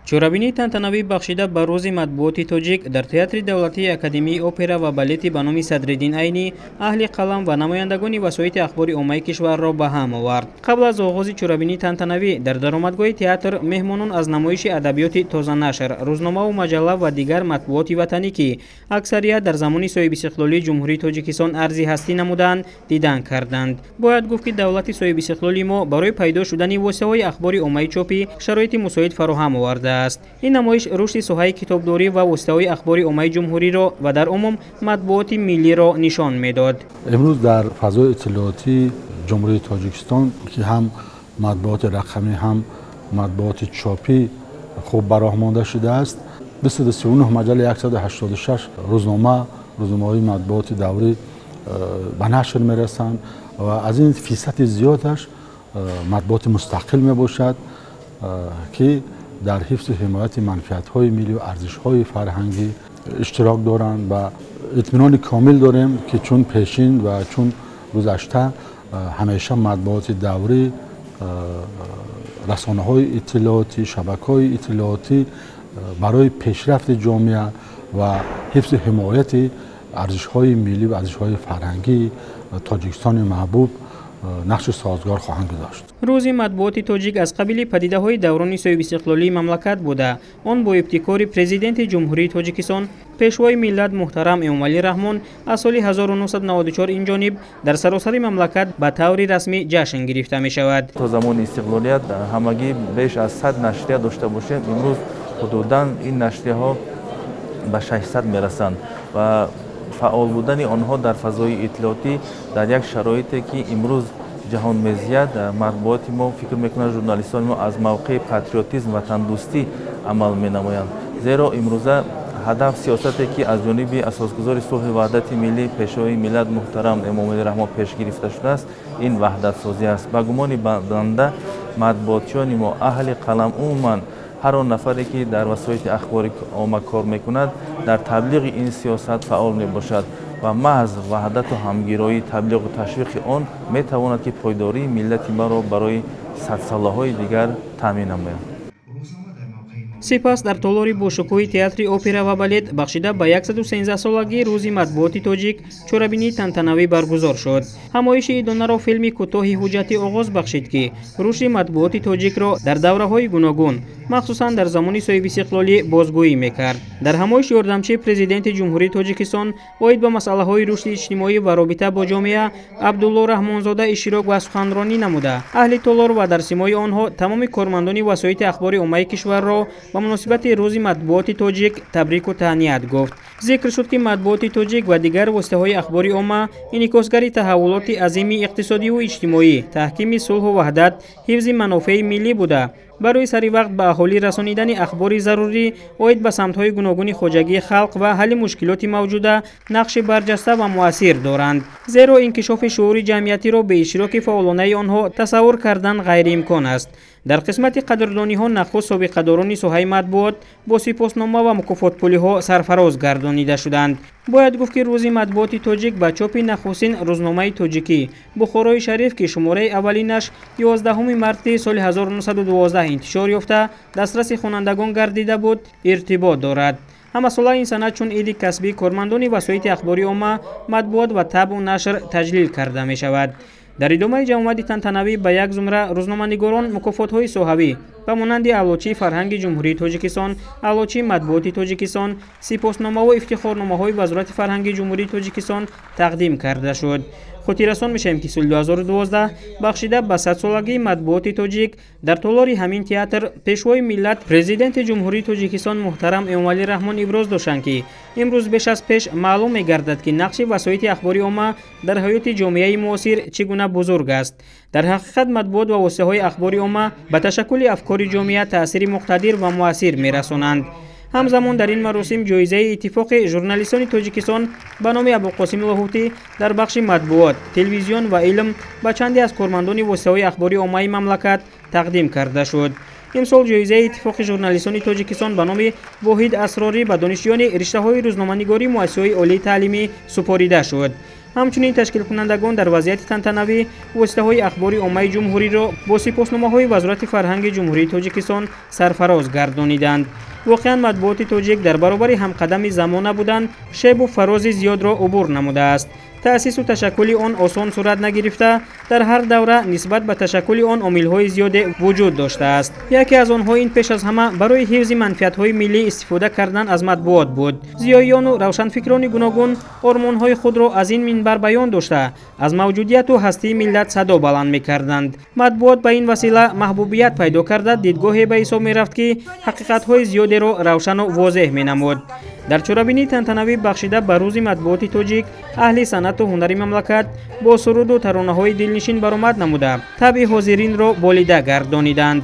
Чорабинии тантанавӣ бахшида ба Рӯзи матбуоти тоҷик дар Театри давлатии Академияи опера ва балети ба номи Садриддин Айнӣ аҳли қалам ва намояндагони васоити ахбори оммаи кишварро ба ҳам овард. Қабл аз оғози чорабинии тантанавӣ дар даромадгоҳи театр меҳмонон аз намоиши адабиёти тозанашр, рӯзномаву маҷалла ва дигар матбуоти ватанӣ, ки аксарият дар замони соҳибистиқлолии Ҷумҳурии Тоҷикистон арзи ҳастӣ намуданд, дидан карданд. Бояд гуфт, ки давлати соҳибистиқлоли мо барои пайдо шудани воситаҳои ахбори оммаи чопӣ шароити мусоид фароҳам овардааст. Ин намоиш рушди соҳаи китобдорӣ ва воситаҳои ахбори оммаи ҷумҳуриро ва дар умум матбуоти миллиро нишон медод. Имрӯз дар фазои иттилоотии Ҷумҳурии Тоҷикистон, ки ҳам матбуоти рақамӣ, ҳам матбуоти чопӣ хуб ба роҳ монда шудааст, 239 маҷалла, 186 рӯзнома, рӯзномаҳои матбуоти даврӣ ба нашр мерасанд ва аз ин фисади зиёдаш матбуоти мустақил мебошад, ки дар ҳифзу ҳимояти манфиатҳои миллӣ ва арзишҳои фарҳангӣ иштирок доранд. Ва итминони комил дорем, ки чун пешин ва чун гузашта ҳамеша матбуоти даврӣ, расонаҳои иттилоотӣ, шабакаҳои иттилоотӣ барои пешрафти ҷомеа ва ҳифзу ҳимояти арзишҳои миллӣ ва арзишҳои фарҳангии Тоҷикистони маҳбуб нақши созгор хоҳанд гузошт. Рӯзи матбуоти тоҷик аз қабили падидаҳои даврони соҳибистиқлолии мамлакат буда, он бо ибтикори Президенти Ҷумҳурии Тоҷикистон, Пешвои миллат муҳтарам Эмомалӣ Раҳмон аз соли 1994 инҷониб дар саросари мамлакат ба таври расмӣ ҷашн гирифта мешавад. То замони истиқлолият ҳамагӣ беш аз 100 нашрия дошта бошем, имрӯз ҳудудан ин нашрияҳо ба 600 мерасанд ва фаъол будани онҳо дар фазои иттилоотӣ дар як шароите, ки имрӯз ҷаҳон мезияд, матбуоти мо, фикр мекунанд, журналистони мо аз мавқеи патриотизм, ватандӯстӣ амал менамоянд. Зеро имрӯза ҳадаф, сиёсате, ки аз ҷониби асосгузори сулҳи ваҳдати миллӣ, Пешвои миллат муҳтарам Эмомалӣ Раҳмон пеш гирифта шудааст, ин ваҳдатсозӣ аст. Ба гумони банда, матбуотчиёни мо, аҳли қалам, умуман ҳар он нафаре, ки дар васоити ахбори омма кор мекунад, дар таблиғи ин сиёсат фаъол мебошад ва маҳз ваҳдату ҳамгироӣ, таблиғу ташвиқи он метавонад, ки пойдории миллати маро барои садсолаҳои дигар таъмин намояд. Сипас дар толори бошукӯҳи Театри опера ва балет бахшида ба 113-солагии Рӯзи матбуоти тоҷик чорабинии тантанавӣ баргузор шуд. Ҳамоиши идонаро филми кӯтоҳи ҳуҷҷатӣ оғоз бахшид, ки рушди матбуоти тоҷикро дар давраҳои гуногун, махсусан дар замони соҳибистиқлолӣ, бозгӯӣ мекард. Дар ҳамоиш ёрдамчии Президенти Ҷумҳурии Тоҷикистон оид ба масъалаҳои рушди иҷтимоӣ ва робита бо ҷомеа Абдулло Раҳмонзода иштирок ва суханронӣ намуда, аҳли толор ва дар симои онҳо тамоми кормандони васоити ахбори оммаи кишварро ба муносибати Рӯзи матбуоти тоҷик табрику таҳният гуфт. Зикр шуд, ки матбуоти тоҷик ва дигар воситаҳои ахбори омма инъикосгари таҳаввулоти азими иқтисодиву иҷтимоӣ, таҳкими сулҳу ваҳдат, ҳифзи манофеи миллӣ буда, барои сари вақт ба аҳолӣ расонидани ахбори зарурӣ оид ба самтҳои гуногуни хоҷагии халқ ва ҳалли мушкилоти мавҷуда нақши барҷаста ва муассир доранд, зеро инкишофи шуури ҷамъиятиро бе иштироки фаъолонаи онҳо тасаввур кардан ғайриимкон аст. Дар қисмати қадрдониҳо нахуст собиқадорони соҳаи матбуот бо сипоснома ва мукофотпулиҳо сарфароз гардонида шуданд. Бояд гуфт, ки Рӯзи матбуоти тоҷик ба чопи нахустин рӯзномаи тоҷикӣ «Бухорои шариф», ки шумораи аввалинаш 11 марти соли 1912 интишор ёфта, дастраси хонандагон гардида буд, иртибот дорад. Ҳамасола ин санад чун иди касбии кормандони васоити ахбори омма, матбуот ва табъу нашр таҷлил карда мешавад. Дар идомаи ҷамъомади тантанавӣ ба як зумра рӯзноманигорон мукофотҳои соҳавӣ ба монанди Аълочии фарҳанги Ҷумҳурии Тоҷикистон, Аълочии матбуоти Тоҷикистон, сипосномаву ифтихорномаҳои Вазорати фарҳанги Ҷумҳурии Тоҷикистон тақдим карда шуд. Хотиррасон мешавем, ки соли 2012 бахшида ба садсолагии матбуоти тоҷик дар толори ҳамин театр Пешвои миллат, Президенти Ҷумҳурии Тоҷикистон муҳтарам Эмомалӣ Раҳмон иброз доштанд, ки имрӯз беш аз пеш маълум мегардад, ки нақши васоити ахбори омма дар ҳаёти ҷомеаи муосир чӣ гуна бузург аст. Дар ҳақиқат, матбуот ва воситаҳои ахбори омма ба ташаккули афкори ҷомеа таъсири муқтадир ва муассир мерасонанд. Ҳамзамон дар ин маросим ҷоизаи Иттифоқи журналистони Тоҷикистон ба номи Абуқосим Лоҳутӣ дар бахши матбуот, телевизион ва илм ба чанде аз кормандони воситаҳои ахбори оммаи мамлакат тақдим карда шуд. Имсол ҷоизаи Иттифоқи журналистони Тоҷикистон ба номи Воҳид Асрорӣ ба донишҷӯёни риштаҳои рӯзноманигории муассисаҳои олии таълимӣ супорида шуд. Ҳамчунин ташкилкунандагон дар вазъияти тантанавӣ воситаҳои ахбори оммаи ҷумҳуриро бо сипосномаҳои Вазорати фарҳанги Ҷумҳурии Тоҷикистон сарфароз гардониданд. Воқеан, матбуоти тоҷик дар баробари ҳамқадами замона будан, шебу фарози зиёдро убур намудааст. Таъсису ташаккули он осон сурат нагирифта, дар ҳар давра нисбат ба ташаккули он омилҳои зиёде вуҷуд доштааст. Яке аз онҳо ин пеш аз ҳама барои ҳифзи манфиатҳои миллӣ истифода кардан аз матбуот буд. Зиёиёну равшанфикрони гуногун ормонҳои худро аз ин минбар баён дошта, аз мавҷудияту ҳастии миллат садо баланд мекарданд. Матбуот ба ин васила маҳбубият пайдо карда, дидгоҳе ба ҳисоб мерафт, ки ҳақиқатҳои зиёдеро равшану возеҳ менамуд. Дар чорабинии тантанавӣ бахшида ба Рӯзи матбуоти тоҷик, аҳли санъату ҳунари мамлакат бо суруду таронаҳои дилнишин баромад намуда, табъи ҳозиринро болида гардониданд.